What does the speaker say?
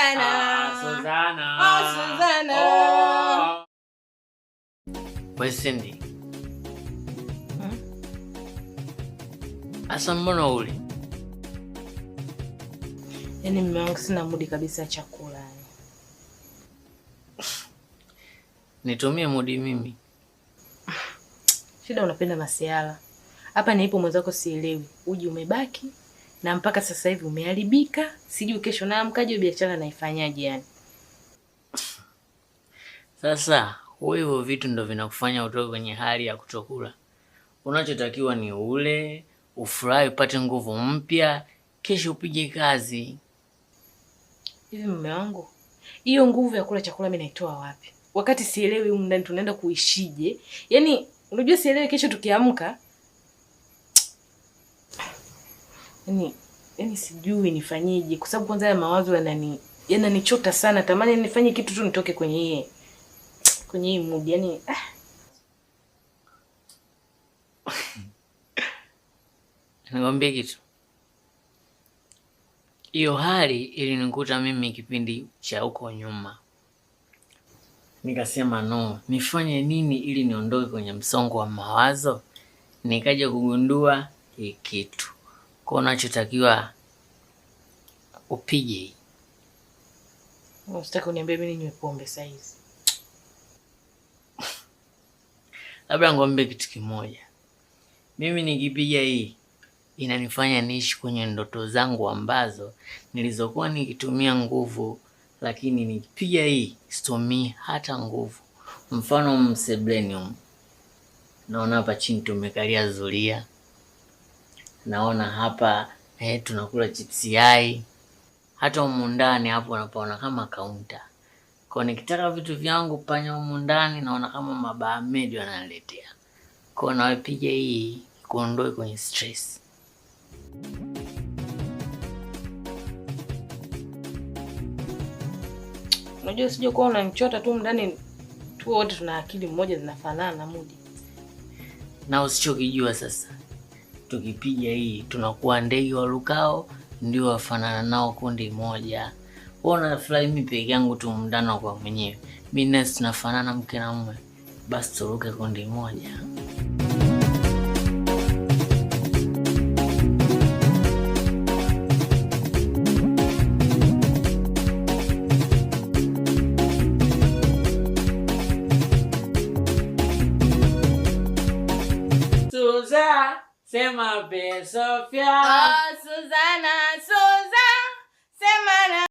Suzana. Ah, Suzana. Oh, Suzana. Oh. We Cindy. Asa mbona uli? Yaani mume wangu sina mudi kabisa ya chakula. Nitumie mudi mimi. Shida unapenda masiala. Hapa nilipo mwenzako sielewi. Uji umebaki na mpaka sasa hivi umeharibika. Sijui kesho naamkaje, biashara naifanyaje yani. Sasa hivyo vitu ndo vinakufanya utoke kwenye hali ya kutokula. Unachotakiwa ni ule, ufurahi, upate nguvu mpya, kesho upige kazi. Hivi mume wangu, hiyo nguvu ya kula chakula mimi naitoa wapi? Wakati sielewi humu ndani tunaenda kuishije? Yaani unajua sielewi kesho tukiamka. Yaani sijui nifanyeje kwa sababu kwanza haya mawazo yananichota sana. Tamani nifanye kitu tu nitoke kwenye hii mood. Yaani. Nikwambie kitu. Hiyo hali ilinikuta mimi kipindi cha huko nyuma. Nikasema no, nifanye nini ili niondoke kwenye msongo wa mawazo? Nikaja kugundua hii kitu. Kwa unachotakiwa upige hii. Usitaki uniambie mimi ninywe pombe saa hizi. Labda nikwambie kitu kimoja. Mimi nikipiga hii inanifanya niishi kwenye ndoto zangu ambazo nilizokuwa nikitumia nguvu, lakini nikipiga hii situmii hata nguvu. Mfano mseblenium, naona hapa chini tumekalia zulia, naona hapa tunakula chips yai, hata humu ndani hapo unapaona kama kaunta. Kwa nikitaka vitu vyangu panya humu ndani naona kama mabaamedi wananiletea. Kwa nawe piga hii kuondoe kwenye stress. Unajua usije kuwa unanichota tu ndani tu, wote tuna akili mmoja zinafanana mudi. Na usichokijua sasa, tukipiga hii tunakuwa ndege warukao ndio wafanana nao kundi moja. Wewe unafurahi, mimi peke yangu tu mndano kwa mwenyewe. Mimi na tunafanana mke na mume, basi turuke kundi moja. Suza, sema be Sofia. Oh, Suzana, Suza, sema na